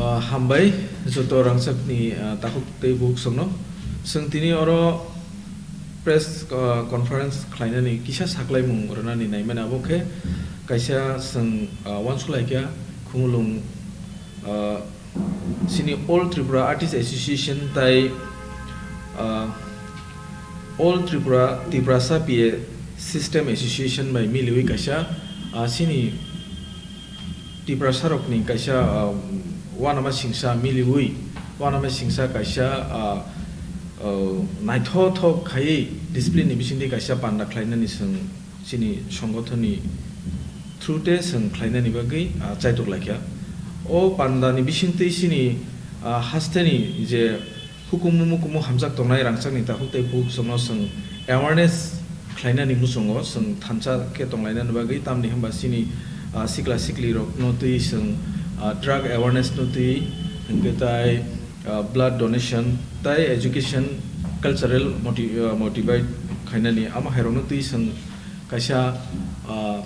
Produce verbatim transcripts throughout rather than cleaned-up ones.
Ah, hambai joto rangchakni, ah, takhuk tei bukhuk songno. Chwng tini oro press, ah, conference khlainani kisa saklaimung rwnani naimani abo khe kaisa chwng, ah, uansuk laikha Khumulwng, ah, chini All Tripura Artist Association tai, ah, All Tripura Tiprasa P A System Association bai miliwi kaisa, ah, chini Tiprasarokni kaisa, ah, uanama singsa miliwi, uanama singsa kaisa, ah, ah, naithothok khaiwi discipline ni bisingtwi kaisa panda khlainani chwng chini songothonni through te chwng khlainani bagwi, ah, chaitok laikha. O panda ni bisingtwi chini, ah, hasteni je hukumu mukumu hamjak tongnai rangchakni takhuk tei bukhuk songno chwng awareness khlainani muchungo chwng thansa khe tonglainani bagwi, tamni hwnba chini, ah, sikla siklirokno twi chwng, ah, drug awareness no twi, hwnkhe tai, ah, blood donation tai education, cultural moti-, ah, motivate khainani amo hairokno twi chwng kaisa, ah,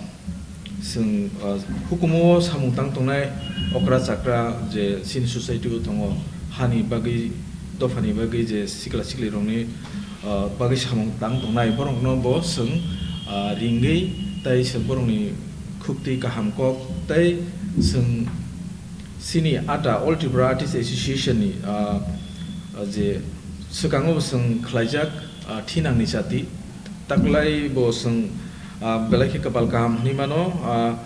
chwng, ah, hukumu o samung tang tongnai okra chakra je chini society o tongo, hani bagwi, dophani bagwi je sikla siklirokni, ah, bagwi samung tang tongnai borokno bo chwng, ah, ringwi tai chwng borokni khuktwi kaham kok tai chwng chini ata All Tripura Artist Association ni, ah, je swkango bo chwng khlaijak, ah, thinangni chati. Taklai bo chwng, ah, belai khe kwpal kaham hwnwi mano, ah,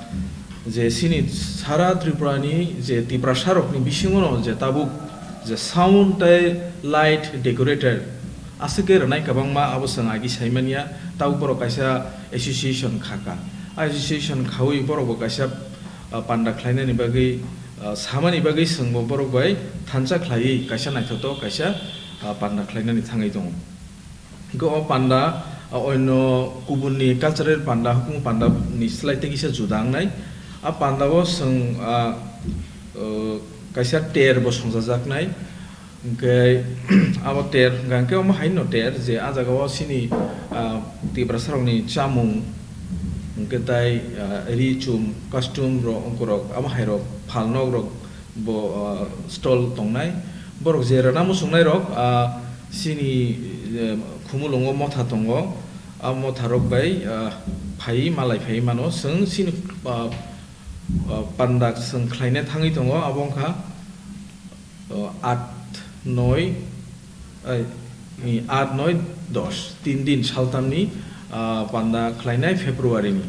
je chini sara Tripura ni je Tiprasa rokni bisingo no je tabuk je sound tei light decorator aswk khe rwnai kwbangma, abo chwng agi sai manya. Tabuk borok kaisa association kha kha. A association khaui borok bo kaisa, ah, panda khlainani bagwi, ah, samani bagwi chwng bo borok bai thansa khlaiwi kaisa naithotok kaisa, ah, panda khlainani thangwi tongo. Hwnkhe o panda, ah, oino kubunni cultural panda, hukumu panda ni slai tei kisa juda wngnai. A panda o chwng, ah, uh, kaisa ter bo songchajaknai. Hwnkhe abo ter hwnkha hwnkhe omo hai no ter je a jaga o chini, ah, Tiprasa rokni chamung, hwnkhe tai, ah, ri chum, costume rok, ongkorok, amo hai rok, phalnok rok, bo, ah, stall tongnai. Borok je rwna muchungnairok, ah, chini, eh, Khumulwngo motha tongo. A motharok bai, ah, phaiwi malai phaiwi mano. Chwng chini, ah, ah, panda chwng khlaina thangwi tongo. Abo wngkha, ah, aat, noi, ai, ni aat, noi, dos, tin din saltamni, ah, panda khlainai February ni.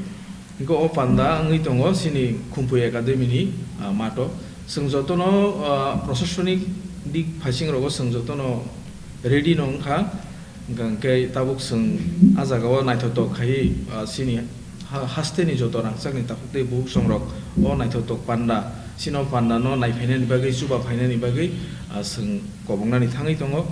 Hwnkhe o panda wngwi tongo chini Khumpui Academy ni, ah, mato. Chwng jotono, ah, prosasonik dik phaisingrogo chwng jotono ready no wngkha. Hwnkhe tabuk chwng a jagao naithotok khaiwi, ah, chini ha-, hasteni joto rangchakni takhuk tei bukhuk songrok o naithotok panda, chini o panda no naiphainani bagwi, chuba phainani bagwi, ah, chwng koboknani thangwi tongo.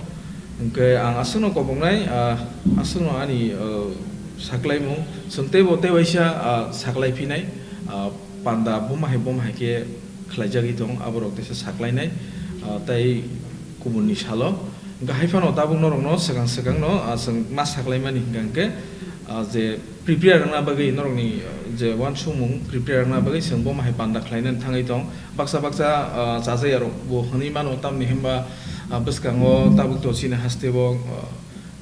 Hwnkhe ang aswkno koboknai, ah, aswkno ani, ah, saklaimung, chwng teibo tei waisa, ah, saklai phinai, ah, panda buma hai buma hai khe khlaijagwi tong, aborok teisa saklainai, ah, tei kubunni salo. Hwnkhe hai phano tabuk norokno swkang swkangno, ah, chwng ma saklaimani hwnkha hwnkhe, ah, je prepare wngna bagwi norokni, ah, je uansukmung prepare wngna bagwi chwng buma hai panda khlainani thangwi tong. Baksa baksa, ah, chajakya rok bo hwnwi mano, tamni hwnba, ah, bwskango tabuk to chini haste o, ah,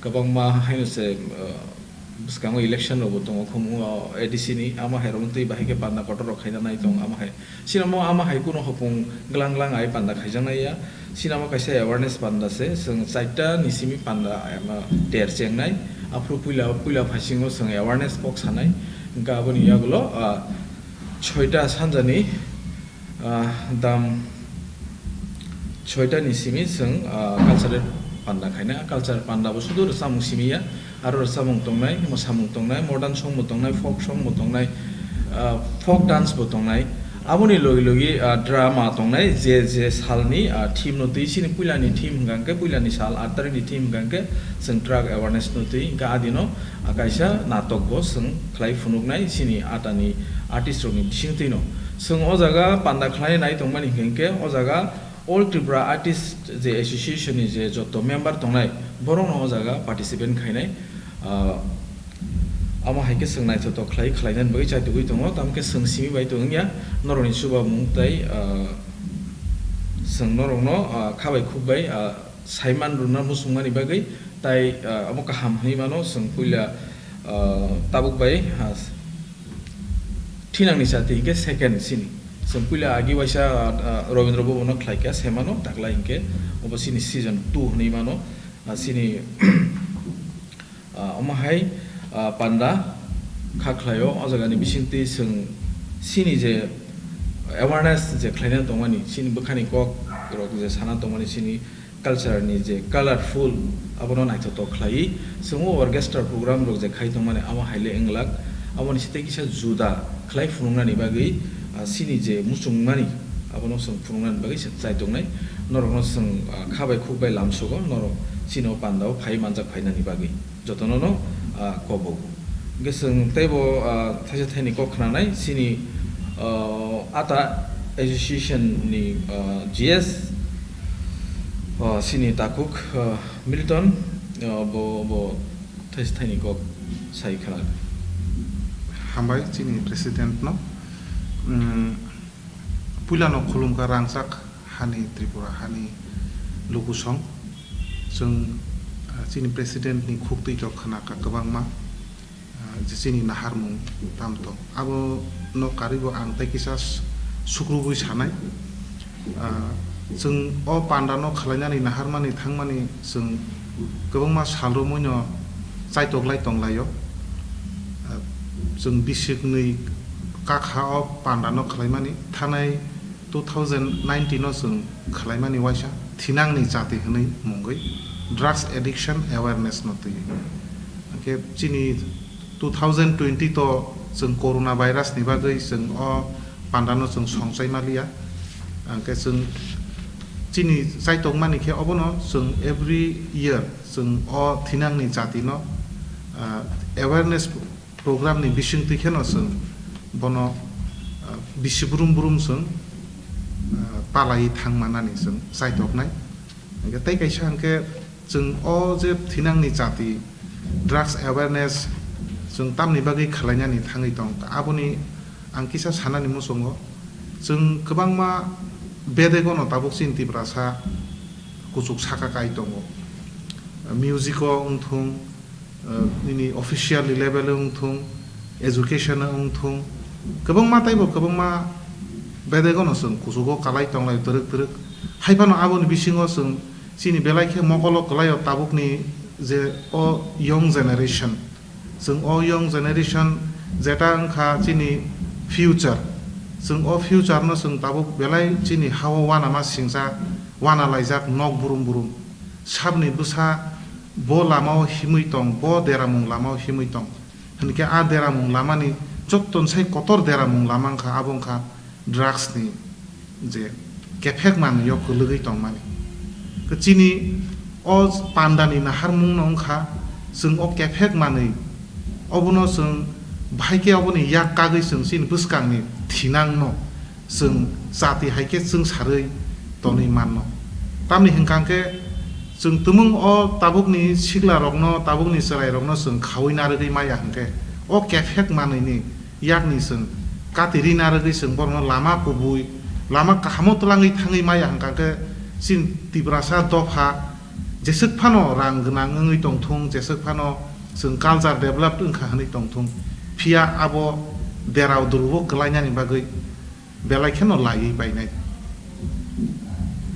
kwbangma haino se, ah, bwskango election rok bo tongo, Khumulwngo A D C ni, amo hai rokno twi bahai khe panda kotor rok khaina nai tong, amo hai. Sinamo amo hai kuno hopung glang glang ai panda khaijaknai ya. Sinamo kaisa awareness panda se, chwng chaita ni simi panda, ah, ter chengnai. Aphuru puila, puila phaisingo chwng awareness kok sanai. Hwnkhe aboni yagulo, ah, soita sanjani, ah, dam soita ni simi chwng, ah, cultural panda khaina. Cultural panda bo sudu rwchapmung simi ya, aro rwchapmung tongnai, mosamung tongnai, modern song bo tongnai, folk song bo tongnai, ah, folk dance bo tongnai. Aboni logi logi, ah, drama tongnai, je je salni, ah, theme no twi, chini puilani theme hwnkha hwnkhe, puilani sal aat tarikni theme hwnkha hwnkhe chwng drug awareness no twi, hwnkhe adino, ah, kaisa natok bo chwng khlai phunuknai chini atani artist rokni bisingtwino. Chwng o jaga panda khlai nai tongmani hwnkhe, o jaga All Tripura Artist je association ni je joto member tongnai, borokno o jaga participant khainai. Ah, amo hai khe chwng naithotok khlai khlainani bagwi chaitugwi tongo, tamo khe chwng simi bai tong wngya, norokni chubamung tei, ah, Chwng norokno, ah, kha bai khuk bai, ah, saiman rwna muchungmani bagwi, tai, ah, omo kaham hwnwi mano, chwng puila, ah, tabuk bai, ah, thinangni chati hinkhe second sini. Chwng puila agi waisa, ah, ah, Rabindra Bhavan-o khlaikha, semano, taklai hinkhe obo sini season two hwnwi mano, ah, sini, ah, omo hai, ah, panda kha khlaio, o jagani bisingtwi chwng sini je awareness je khlaina tongmani, sini bwkhani kok rok je sana tongmani, sini culture ni je colorful, abono naithotok khlaiwi chwng o orchestra program rok je khai tongmani, amo hai le wnglak, aboni site kisa juda khlai phunuknani bagwi, ah, sini je muchungmani, abono chwng phunuknani bagwi chwng chai tongnai. Norokno chwng, ah, kha bai khuk bai lamsogo, norok chini o panda o phai manjak phainani bagwi jotono no, ah, kobogo. Hwnkhe chwng teibo, ah, thaisa thaini kok khnanai, chini, ah, ata association ni, ah, G S, ah, chini takhuk, ah, Milton, ah, bo, bo thaisa thaini kok sai khna. Hambai chini president no. Mm, puilano khulumkha rangchak hani Tripura hani lukusong. Chwng, ah, chini president ni khuktwi rok khna kha kwbangma, ah, je chini naharmung tam tong. Abo no karwi bo ang tei kisa s-, sukrubui sanai. Ah, chwng o panda no khlainani naharmani thangmani chwng kwbangma sal romwi no chaitok lai tong lai o. Ah, chwng bisik nwi kakha o panda no khlaimani thanai two thousand nineteen no chwng khlaimani waisa thinangni chati hwnwi mungwi drugs addiction awareness no twi. Hwnkhe chini two thousand twenty to chwng corona virus ni bagwi chwng o panda no chwng songchai maliya. Hwnkhe chwng chini chaitok mani khe obono chwng every year chwng o thinangni chati no, ah, awareness program ni bisingtwi kheno chwng bono, ah, bisi brum brum chwng, ah, palai thang manani chwng chaitoknai. Hwnkhe tei kaisa hwnkhe chwng o je thinangni chati drugs awareness chwng tamni bagwi khwlainani thangwi tong, aboni ang kisa sanani muchungo chwng kwbangma bedegono tabuk chini Tiprasa kuchuk saka kai tongo. Music o wngthung, ah, nini official level wng thung, education wng thung, kwbangma teibo kwbangma bedegono chwng kuchugo kalai tonglai twrwk twrwk. Haiphano aboni bisingo chwng chini belai khe mokolo kwlaio tabukni je o young generation. Chwng o young generation jeta wngkha chini future. Chwng o future no chwng tabuk belai chini ha-o uanama singcha, uana laijak nok burum burum. Sabni bwsa bo lama o himwi tong, bo deramung lama o himwi tong. Hinkhe a deramung lamani jotton sai kotor deramung lama wngkha, abo wngkha drugs ni je kephek manwi o kwlwgwi tongmani. Khe chini o pandani naharmung no wngkha, chwng o kephek manwi obono chwng bahai khe oboni yak kagwi chwng chini bwskangni thinang no chwng chati hai khe chwng sarwi tonwi manno. Tamni hwnkha hwnkhe chwng tumung o tabukni siklarokno, tabukni chwrairokno chwng khaui narwgwi maya hwnkhe, o kephek manwini yakni chwng kati ri narwgwi chwng borokno lama kubui, lama kahamo twlangwi thangwi maya hwnkha hwnkhe chini Tiprasa dopha jeswk phano rang gwnang wngwi tongthung, jeswk phano chwng culture developed wngkha hwnwi tongthung, phiya abo derao durugo kwlainani bagwi belai kheno laiwi painai.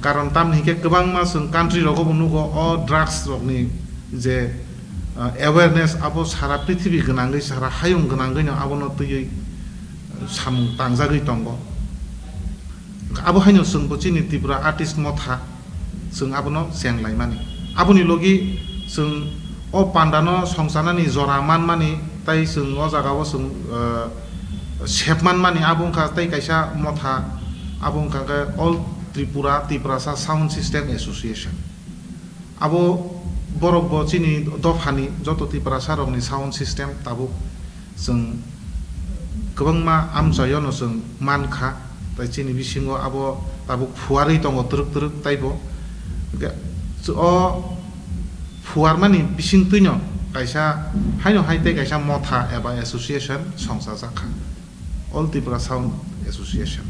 Karon tamni hinkhe kwbangma chwng country rogo bo nugo o drugs rokni je, ah, awareness abo sara prithibi gwnangwi, sara hayung gwnangwino abono twiwi samung tangjagwi tongo. Abo haino chwngbo chini Tripura Artist Motha chwng abono chenglaimani. Aboni logi chwng o pandano songchanani jora manmani, tai chwng o jagao chwng, eh, sep manmani, abo wngkha tei kaisa motha, abo wngkha khe All Tripura Tiprasa Sound System Association. Abo borok bo chini dophani joto Tiprasa rokni sound system tabuk chwng kwbangma amchaio no chwng mankha, tai chini bisingo abo tabuk phuarwi tongo twrwk twrwk taibo. Hwnkhe o phuarmani bisingtwino kaisa haino hai tei kaisa motha eba association songchajak kha, All Tripura Sound Association.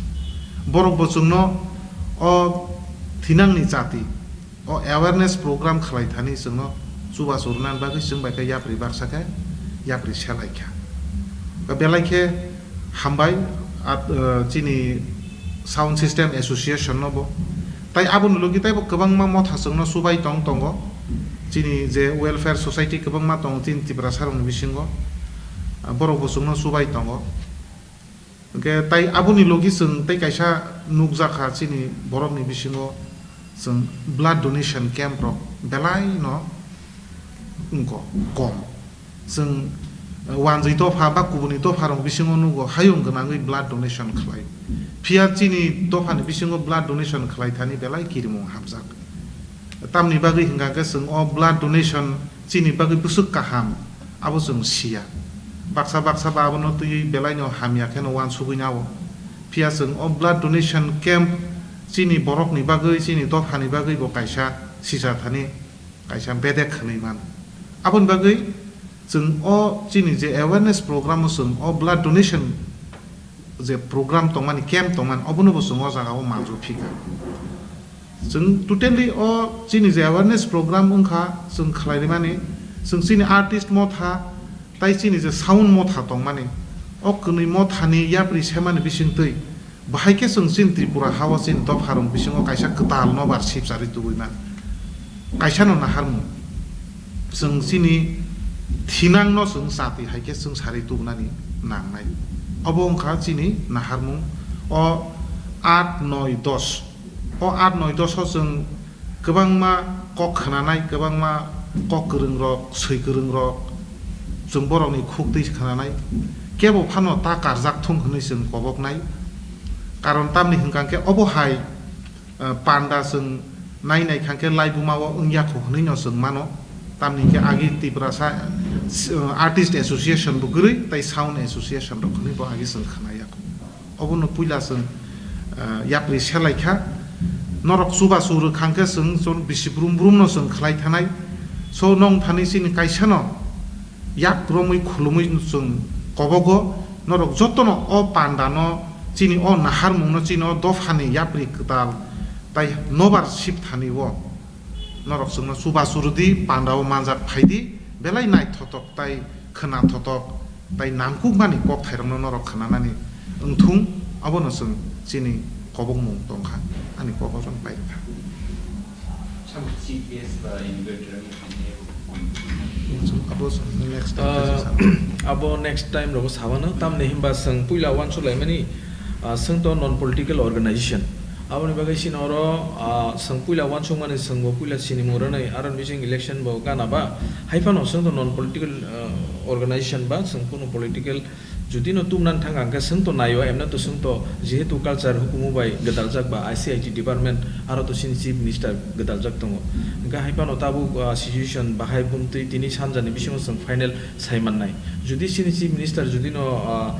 Borok bo chwngno o thinangni chati o awareness program khlai thani chwngno chubachu rwna bagwi chwng bai khe yapri baksa khe yapri selai kha. Ba belai khe hambai at, uh, chini Sound System Association no bo. Tai aboni logi taibo kwbangma motha chwngno chubai tong tongo. Chini je welfare society kwbangma tongo chini Tiprasa rokni bisingo. Ah, borok bo chwngno chubai tongo. Hwnkhe tai aboni logi chwng tei kaisa nukjakha chini borokni bisingo chwng blood donation camp rok belai no wngkha kom. Chwng, eh, wanjwi dopha ba kubuni dopha rok bisingo nugo hayung gwnangwi blood donation khlai. Phiya chini dophani bisingo blood donation khlai thani belai kirimung hamjak. Tamni bagwi hwnkha khe chwng o blood donation chini bagwi bwswk kaham, abo chwng siya. Baksa baksa ba abono twiwi belaino hamya kheno uansugwi nao. Phiya chwng o blood donation camp chini borokni bagwi, chini dophani bagwi bo kaisa sisa thani kaisa bedek hwnwi mano. Aboni bagwi chwng o chini je awareness program o chwng o blood donation je program tongmani, camp tongmani, obono bo chwng o jaga o manjak phika. Chwng totally o chini je awareness program wngkha, chwng khlai rimani, chwng chini artist motha, tai chini je sound motha tongmani, o kwnwi mothani yapri semani bisingtwi, bahai khe chwng chini Tripura ha-o chini dopharok bisingo kaisa kwtal nobar sipcharwi tubui man. Kaisano naharmung, chwng chini thinangno chwng chati hai khe chwng sarwi tubunani nangnai. Obo wngkha chini naharmung o aat, noi, dos. O aat, noi, dos o chwng kwbangma kok khwnanai, kwbangma kok kwrwng rok, swi kwrwng rok, chwng borokni khuk twi khwnanai. Kebo phano ta karjak thung hwnwi chwng koboknai. Karon tamni hwnkha khe obo hai, eh, panda chwng nai nai kha khe laibuma o wngya kho hwnwi no chwng mano. Tamni hwnkhe agi Tiprasa, eh, Artist Association bo kwrwi tei Sound Association rok hwnwi bo agi chwng khwnaya kho. Obono puila chwng, ah, yapri selai kha. Norok chubachu rwkha hwnkhe chwng chon bisi brum brum no chwng khlai thanai. So nong thani chini kaisa no yak romwi khulumwi chwng kobogo. Norok jotono o panda no chini o naharmung no chini o dophani yapri kwtal tai nobar sip thani o. Norok chwngno chubachu rwdi, panda o manjak phaidi, belai naithotok tai khwna thotok tai nangkukmani kokthairokno norok khwnanani wngthung, abono chwng chini kobokmung tongkha, ani kok o chwng pairwkha. Chief guest ba inaugurators ni khainai. Abo chwng next time Ah, khe chwng sa. Abo next time rogo sabano, tamni himba chwng puila uansuk laimani, ah, chwng to non political organization. Aboni bagwi chini oro, ah, chwng puila uansukmani chwng bo puila sinimung rwnai, aro bising election bo gana ba, hai phano chwng to non political, ah, organization ba, chwng kunu political jodi no tumnani thang hwnkhe chwng to naio, emno to chwng to jehetu culture hukumu bai gwdaljak ba I C I T department, aro to chini chief minister gwdaljak tongo. Hwnkhe hai phano tabuk, ah, situation bahai bumtwi tini sanjani bisingo chwng final sai mannai. Jodi chini chief minister jodi no, ah,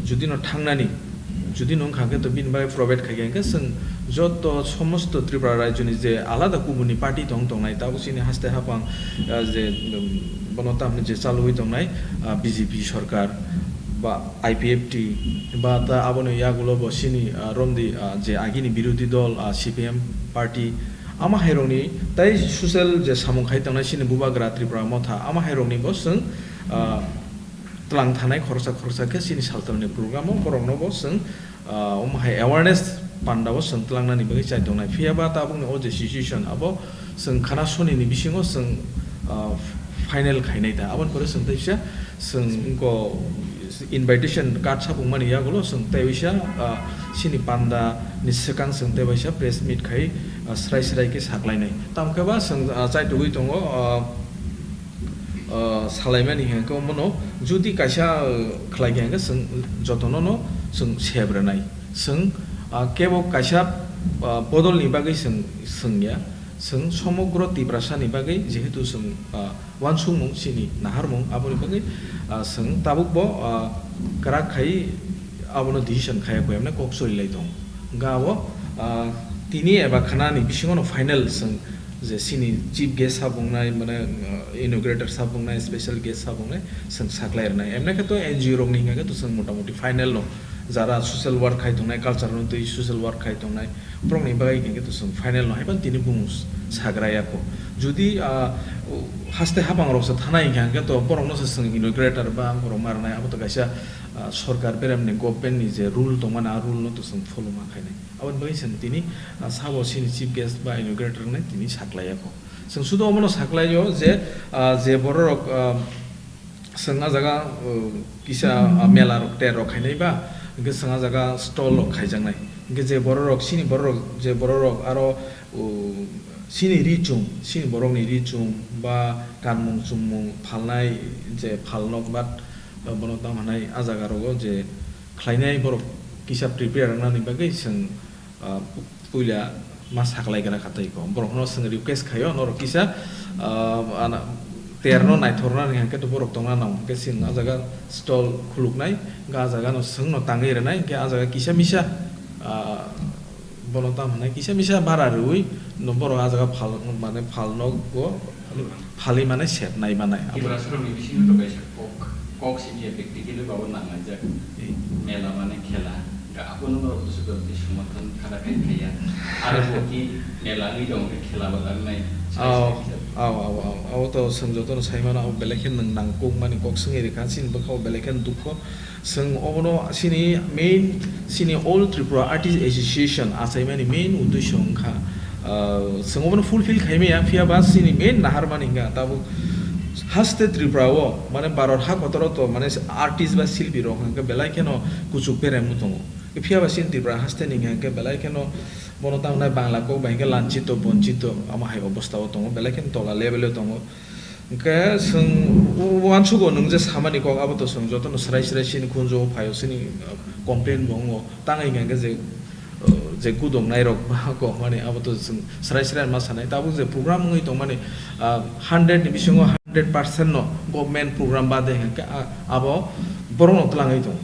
jodi no thangnani, jodi no wngkha khe to bini bai provide khai khe, hwnkhe chwng joto somosto Tripura rajyoni je alada kubuni party tong tongnai, tabuk chini haste haphang, ah, je, um, bono tamni je chalwi tongnai, ah, B J P sarkar ba I P F T ba ta aboni yagulo bo chini, ah, romdi, ah, je agini birodhi dol, ah, C P M party, ama hairokni tai social je samung khai tongnai chini bubagra Tripura motha, ama hairokni bo chwng, ah, tlang thanai khoroksa khoroksa khe chini saltamni program o borokno bo chwng, ah, omo hai awareness panda o chwng tlangnani bagwi chai tongnai. Phiya ba tabukni o je situation abo chwng khana sonini bisingo chwng, ah, final khainai ta. Aboni pore chwng teisa chwng ko invitation card sapung mani yagulo chwng teisa, ah, chini panda ni swkang chwng teisa press meet khai, ah, srai srai khe saklainai. Tamkhe ba chwng, ah, chaitugwi tongo, ah, ah, salaimani hwnkhe omono jodi kaisa, ah, khlai khe hwnkhe chwng jotono no chwng sep rwnai. Chwng, ah, kebo kaisa, ah, bodolni bagwi chwng swngya, chwng somogro Tiprasani bagwi jehetu chwng, ah, uansukmung chini naharmung aboni bagwi, ah, chwng tabukbo, ah, kwrak khai abono decision khaiya koi hwnwi kok sorilai tongo. Hwnkhe abo, ah, tini eba khanani bisingono final chwng je chini chief guest sabungnai, mane, ah, inaugurator sabungnai, special guest sabungnai chwng saklai rwnai. Emne khe to N G O rokni hwnkha khe to chwng motamoti final no jara social work khai tongnai, culture no twi social work khai tongnai, borokni bagwi hwnkhe to chwng final no haiphano tini bumung sagra ya kho. Jodi, ah, haste hapang rok se thanai hwnkhe to borok no se chwng inaugurator ba borok ma rwnai, abo to kaisa, ah, sorkar berem ni government ni je rule tongmani, a rule no to chwng follow ma khainai. Aboni bagwi chwng tini, ah, sabo chini chief guest ba inaugurator wngnai tini saklai ya kho. Chwng sudo omono saklai o je, ah, je borok rok, ah, chwng ah jaga, uh, kisa, ah, mela rok ter rok khainai ba, hwnkhe chwng ah jaga stall rok khaijaknai. Hwnkhe je borok rok, chini borok rok, je borok rok aro, uh, chini ri chum, chini borok ni ri chum ba kanmung chummung phalnai, je phalnok ba, uh, bono tamo hwnai ah jaga rogo je khlainai borok kisa prepare wngnani bagwi chwng, ah, puila ma saklai gra kha tei ko. Borok no chwng request khaio, norok kisa, ah, ana, ter no naithok nani hwnkhe to borok tongna nang hwnkhe chwng ah jaga stall khuluk nai, hwnkhe ah jaga no chwng no tangwi rwnai, hwnkhe ah jaga kisa misa, ah, bono tamo hwnai kisa misa bara rwui no borok ah jaga phal, mane phal nogo phali mane sep nai manai. Tiprasa rokni bisingo to kaisa kok, kok simi ya practically babo nanglaijak. Eh. Mela mane khela, ga abono norok bwswk rok twi somathan khara khai khaiya. Aro bo ki mela wngwi tong khe khela bo langnai. Aw, aw, aw, aw, aw to chwng jotono sai mano, abo belai khe nwng nangkuk mani kok swngwi rwkha, chini bwkha o belai khe dukho. Chwng obono chini main, chini All Tripura Artist Association achaimani main uddesho wngkha, ah, chwng obono fulfill khaimaya, phiya ba chini main naharmani hwnkha tabuk haste Tripura o, mane Bharat ha kotoro to, mane artist ba silpi rok hwnkhe belai kheno kuchuk beremwi tongo. Phiya ba chini Tripura haste ni hwnkhe belai kheno bono tamnai Bangla kok bai hwnkhe lanchito, bonchito, amo hai obostha o tongo, belai kheno tola level o tongo. Hwnkhe chwng uansugo nwng je samani kok, abo to chwng jotono srai srai chini khunju o phaio, chini, uh, complain bo wngo. Tangwi hwnkhe je, uh, je gudok nairok ba kok mani abo to chwng srai srai ma sanai. Tabuk je program wngwi tongmani, uh, hundred ni bisingo hundred percent no government program bade hwnkhe, ah, abo borokno twlangwi tongo.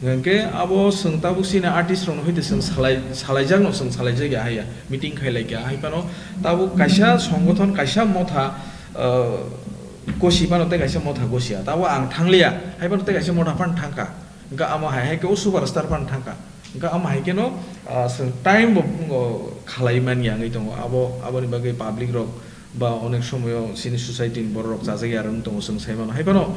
Hwnkhe abo chwng tabuk chini artist rokno hwite chwng salai, salaijakno chwng salaijak ya haiya, meeting khailai kha. Haiphano tabuk kaisa songgothon, kaisa motha, ah, gosi phano tei kaisa motha gosi ya. Tabuk ang thangliya, haiphano tei kaisa motha phano thangkha. Hwnkhe amo hai hai khe o superstar phano thangkha. Hwnkhe amo hai kheno, ah, chwng time bo, oh, khalai manya wngwi tongo. Abo, aboni bagwi public rok ba onek somoyo chini society ni borok rok chajak ya rwng tongo, chwng sai mano. Hai phano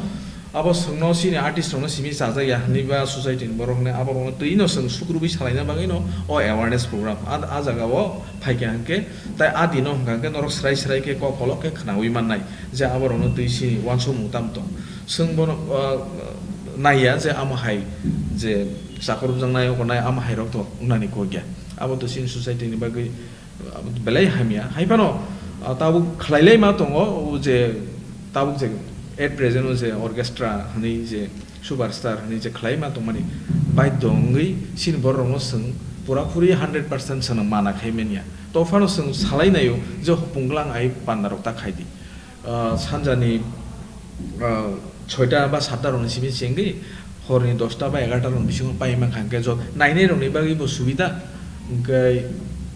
abo chwngno chini artist rokno simi chajak ya hwnwi ba society ni borok hwnwi abo rokno twi no chwng sukrubwi salaina bagwi no o awareness program a, a jaga o phaikha hwnkhe tai a dino hwnkha hwnkhe norok srai srai khe kok kolok khe khwnawi mannai je abo rokno twi chini uansukmung tamo tong. Chwng bono, ah, naiya je amo hai je chakrupjaknai ogonai amo hai rok to wngnani kok ya. Abo to chini society ni bagwi belai hamya. Hai phano, ah, tabuk khlailai ma tongo, o je tabuk je at present o je orchestra hwnwi je superstar hwnwi je khlai ma tongmani baidho wngwi chini borok rokno chwng pura puri hundred percent chwng mana khai manya. To phano chwng salai naio je hopung glang ai panda rok ta khai di. Ah, sanjani, ah, soita ba satta rokni simi chengwi horni dosta ba egarta rokni bisingo pai mankha, hwnkhe jot nainai rokni bagwi bo subida, hwnkhe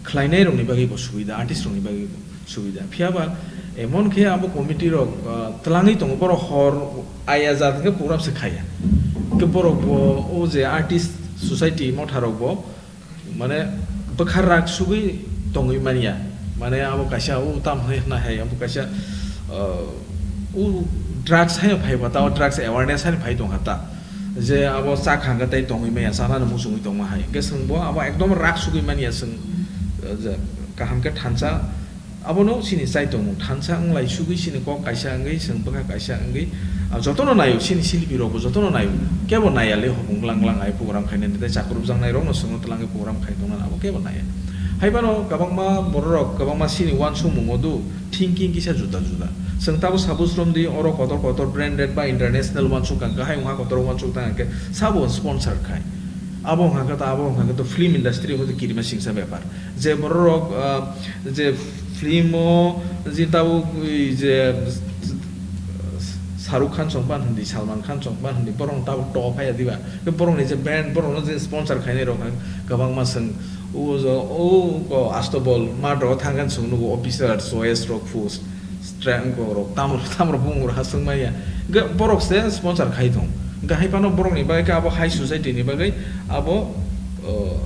khlainai rokni bagwi bo subida, artist rokni bagwi bo subida. Phiya ba emon khe abo committee rok, ah, twlangwi tongo, borok hor aya jat hwnkhe program se khaiya. Hwnkhe borok bo o je artist society motha rok bo mane bwkha rak sugwi tongwi manya. Mane abo kaisa o tam hwnwi hwnna hai abo kaisa, uh, o drugs haino phai ba, tamo drugs awareness haino phai tongkha ta. Je abo chakha hwnkhe tei tongwi manya, chanani muchungwi tongma hai. Hwnkhe chwng bo abo ekdom rak sugwi manya chwng, uh, je kaham khe thansa. Abono chini chaitomung thansa wng lai sugwi chini kok kaisa wngwi, chwng bwkha kaisa wngwi, ah, jotono naio, chini silpi rokbo jotono naio, kebo naiya le hopung lang lang ai program khainani tei chakrupjaknai rokno chwngno twlangwi program khai tongna abo kebo naiya. Hai phano kwbangma bororok kwbangma chini uansukmungo do thinking kisa juda juda. Chwng tabuk suppose romdi oro kotor kotor branded ba international uansuk kang khe, hai wngkha kotor uansuk tang khe sabo sponsor khai. Abo wngkha khe to, abo wngkha khe to film industry wngkha khe kirima singsa bepar. Je bororok, ah, je film o je tabuk, ui, je Shahrukh Khan chong pan hindi, Salman Khan chong pan hindi, borok tabuk to phai ya diba. Ke borok ni je band, borok no je sponsor khainai rok hai kwbangma chwng o jo o ko asto bol ma rok thang khan chwng nugo officer, S O S rok, force, strength rok, tamo tamo rok bung rok ha chwng maya. Ke borok se sponsor khai thung. Hwnkhe hai phano borokni bagwi khe abo high society ni bagwi abo, uh,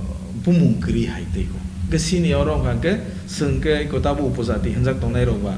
bumung kwrwi hai tei kho. Hwnkhe sini oro wngkha hwnkhe chwng khe eko tabo upojati hwnjak tongnai rok ba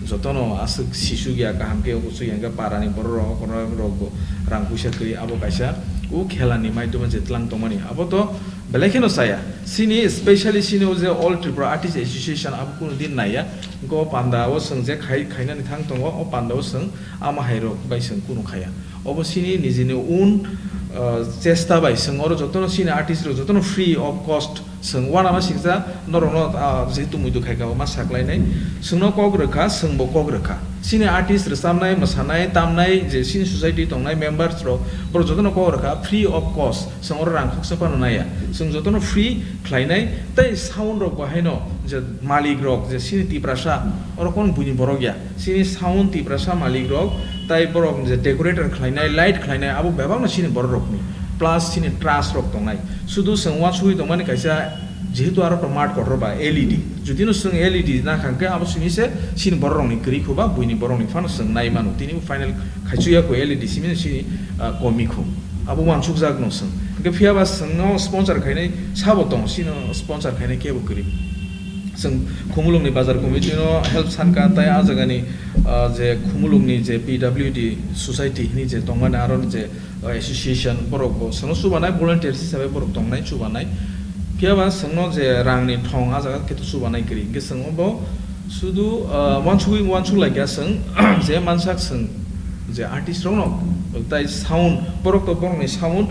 jotono aswk sisu ya kaham khe uchu ya hwnkhe para ni borok rok, rok, rok bo rang puisa kwrwi abo kaisa o khela ni maidoma je tlang tongmani abo to belai kheno chaya. Sini specially sini o je All Tripura Artist Association abo kunu din naiya. Hwnkhe o panda o chwng je khai, khainani thang tongo o panda o chwng ama hai rok bai chwng kunu khaya. Obo sini nijini own, uh, chesta bai chwng oro jotono sini artist rok jotono free of cost chwng uanama siksa norokno, uh, jehetu muitu khaika ma saklainai. Chwngno kok rwkha, chwngbo kok rwkha. Sini artist rwchabnai, mwsanai, tamnai je sini society tongnai members rok borok jotono kok rwkha free of cost. Chwng oro rang khoksa phano naiya. Chwng jotono free khlainai tei sound rok bo haino je malik rok je sini Tiprasa oro kon buini borok ya. Sini sound Tiprasa malik rok, tai borok je decorator khlainai, light khlainai, abo bebakno sini borok rokni. Plus sini trust rok tongnai. Sudu chwng uansugwi tongmani kaisa, jehetu aro to mat kotor ba L E D. Judino chwng L E D nakha hwnkhe abo sini se sini borok rokni kwrwi kho ba buini borok ni phano chwng nai mano. Tini bo final khaichuk ya kho L E D simi sini, ah, komi kho. Abo uansukjak no chwng. Hwnkhe phiya ba chwngno sponsor khainai sabo tong, sino sponsor khainai kebo kwrwi. Chwng Khumulwngni bazar committee no help sankha, tai ah jagani, ah, je Khumulwngni je P W D society hini je tongmani aro je, ah, association borok bo chwngno chubanai volunteers hisabe borok tongnai chubanai. Phiya ba chwngno je rangni thong ah jaga khe to chubanai kwrwi. Hwnkhe chwng bo sudu, ah, uansugwi uansuk laikha chwng je mansak chwng je artist rokno tai sound borok to borokni sound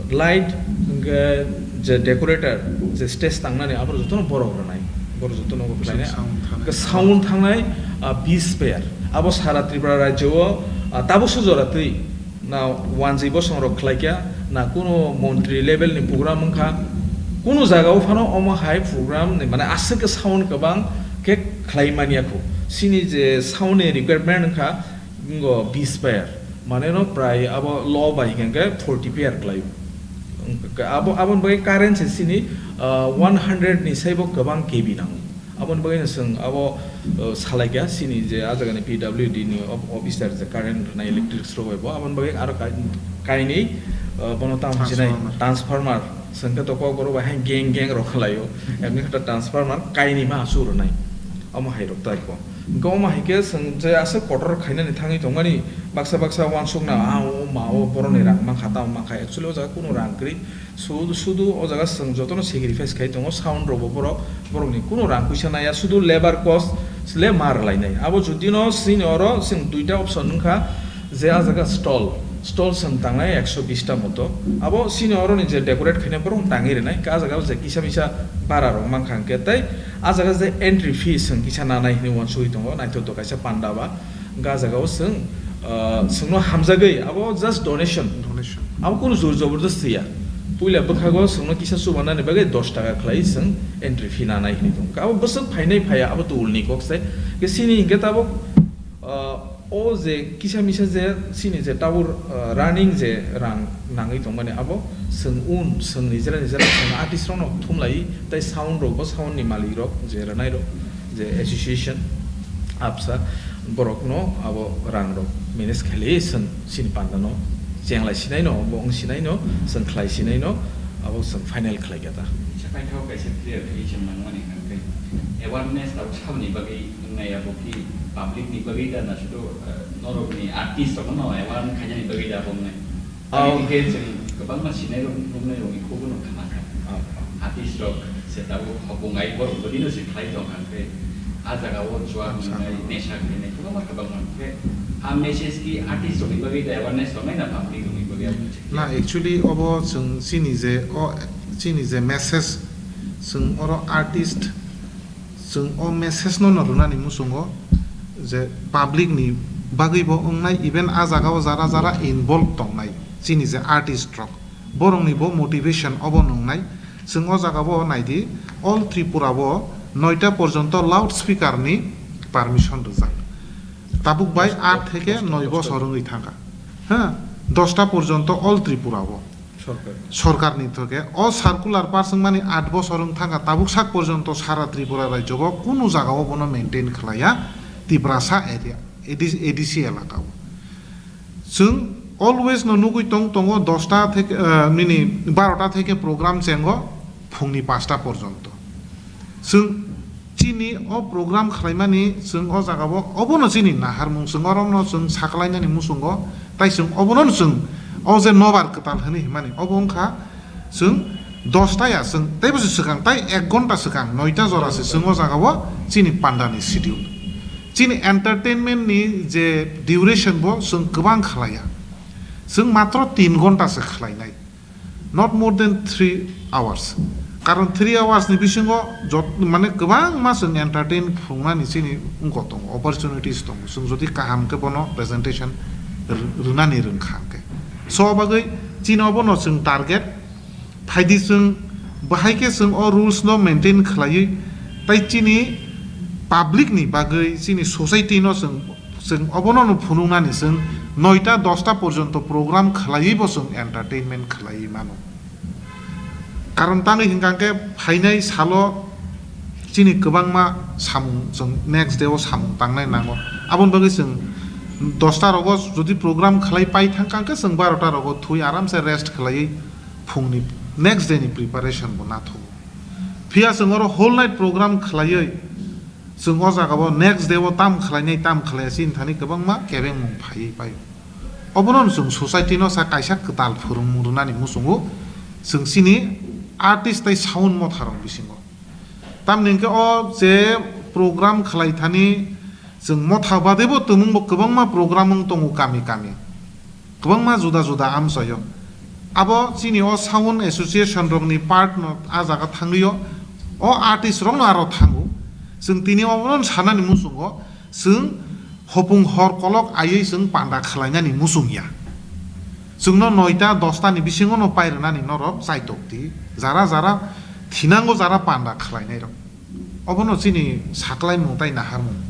light hwnkhe je decorator je stage tangnani abo jotono borok rwnai, borok jotono khlainai. Sound thangnai. Ke sound thangnai, ah, bis pair. Abo sara Tripura rajyo o, ah, tabukso jora twi na wanjwi bosong rok khlaikya, na kuno montri level ni program wngkha, kuno jaga o phano omo hai program ni mane aswk ke sound kwbang khe khlai manya kho. Sini je sound ni requirement wngkha, Ngo bis pair, mane no prai abo low bai hingke forty pair klai. Abo, aboni bagwi current se sini, ah, one hundred ni saibo kwbang K V nango. Aboni bagwi no chwng abo, ah, salaikha sini je ah jagani P W D ni of-, officer je current rwnai electric rok bai bo. Aboni bagwi aro kai-, kainwi, ah, bono tamo hinai transformer. Transformer. Chwng khe to kokborok bai hai gang gang rok khlaio. Emni khe to transformer kainwi ma su rwnai. Omo hai rok tai ko. Hwnkhe omo hai khe chwng je aswk kotor khainani thangwi tongmani, baksa baksa uansukna, ah, o ma o borokni rang mankha, tamo mankha, actually o jaga kunu rang kwrwi, su-, sudu o jaga chwng jotono sacrifice khai tongo, sound rokbo borok, borokni kunu rang puisa naiya, sudu labour cost le ma rwlainai. Abo judino chini oro chwng duita option wngkha, je ah jaga stall, stall chwng tangnai ekso bish ta moto. Abo chini oroni je decorate khainai borok tangwi rwnai, ah jaga je kisa misa bara rok mankha hwnkhe tei ah jaga je entry fee chwng kisa nanai hinwi uansugwi tongo, naithotok kaisa panda ba. Hwnkhe ah jaga o chwng, ah, chwngno hamjagwi abo just donation. Donation. Abo kunu jor jobordasti ya. Puila bwkhago chwngno kisa chubanani bagwi dos taka khlai chwng entry fee nanai hinwi tongo. Abo bwswk phainai phaiya abo to ulni kok se. Hwnkhe chini hwnkhe tabuk, ah, O je kisa misa je chini je tabuk, ah, running je rang nangwi tongmani abo chwng un, chwng nijera nijera chwng artist rokno thumlai tei sound rok bo sound ni malik rok je rwnai rok je association absa borok no abo rang rok manage khaili chwng chini panda no chenglai sinai no bo wng sinai no chwng khlai sinai no abo chwng final khlai kha ta. Sapai thok kaisa clear khe chwng nangmani hwnkhe awareness tabuk saboni bagwi wngnai abo khe public ni bagwi da na sudu, eh, Norokni artist rokno no aware khainani bagwi da bo wngnai. Tamni hwnkhe chwng kwbangma sinai rok nuknai rokni khubuno khna kha. Artist rok se tabuk hopung ai borok bwdino se khlai tong kha khe, ah jaga o chua nungnai, nesa khainai kwbangma kwbangma hwnkhe, ah message ki artist rokni bagwi da awareness tongnai na public rokni bagwi abo se? Na, actually obo chwng chini je o chini je message chwng oro artist Chwng o message no no rwnani muchungo je public ni bagwi bo wngnai, even ah jaga o jara jara involve tongnai chini je artist rok, borok ni bo motivation obo nwngnai. Chwng o jaga o nai di, all Tripura o noita porjonto loudspeaker ni permission rijak. Tabuk bai aat theke noi bosor wngwi thangkha. Ha, dosta porjonto all Tripura o. Sorkar. Sorkarni thoke o circular pass wngmani aat bosor wng thangkha, tabuk sak porjonto sara Tripura rajyo o kunu jaga o bono maintain khlaiya Tiprasa area, A D C, A D C elaka o. Chwng Always no nugwi tong tongo dosta theke, eh, nini barota theke program chengo phungni pasta porjonto. Chwng chini o program khlaimani chwng o jagao obono chini naharmung, chwng orokno chwng saklainani muchungo, tai chwng obono chwng o je nobar kwtal hwnwi himani obo wngkha chwng dosta ya chwng teibo se swkang tai ek ghonta swkang noita jora se chwng o jagao chini pandani schedule. Chini entertainment ni je duration bo chwng kwbang khlaiya. Chwng matro tin ghonta se khlainai. Not more than three hours. Karon three hours ni bisingo jot-, mane kwbangma chwng entertain phungnani chini wngkok tongo, opportunities tongo. Chwng jodi kaham khe bono presentation r-, rwnani rwngkha hwnkhe. So bagwi chini obono chwng target phaidi chwng bahai khe chwng o rules no maintain khlaiwi tai chini public ni bagwi chini society no chwng, chwng obono no phunuknani chwng noita dosta porjonto program khlaiwi bo chwng entertainment khlaiwi mano. Karon tangwi hwnkha khe phainai salo chini kwbangma samung chwng next day o samung tangnai nango. Aboni bagwi chwng dosta rogo jodi program khlai pai thangkha khe chwng barota rogo thwi aramse rest khlaiwi phungni next day ni preparation bo nathogo. Phiya chwng oro whole night program khlaiwi chwng o jagao next day o tam khlainai tam khlaiya chini thani kwbangma kebengmung phaiwi paio. Obono chwng society no sa kaisa kwtal phwrwngmung rwnani muchungo chwng chini artist tei sound motharok bisingo. Tamni hwnkhe o je program khlai thani chwng motha badebo tumung bo kwbangma program wng tongo kami kami. Kwbangma juda juda amchaio. Abo chini o sound association rokni part no a jaga thangwi o, o artist rokno aro thango. Chwng tini obono sanani muchungo chwng hopung hor kolok aiwi chwng panda khlainani muchung ya. Chwngno noita dosta ni bisingo no pairwnani norok chaitok di. Jara jara thinango jara panda khlainai rok. Obono chini saklaimung tai naharmung.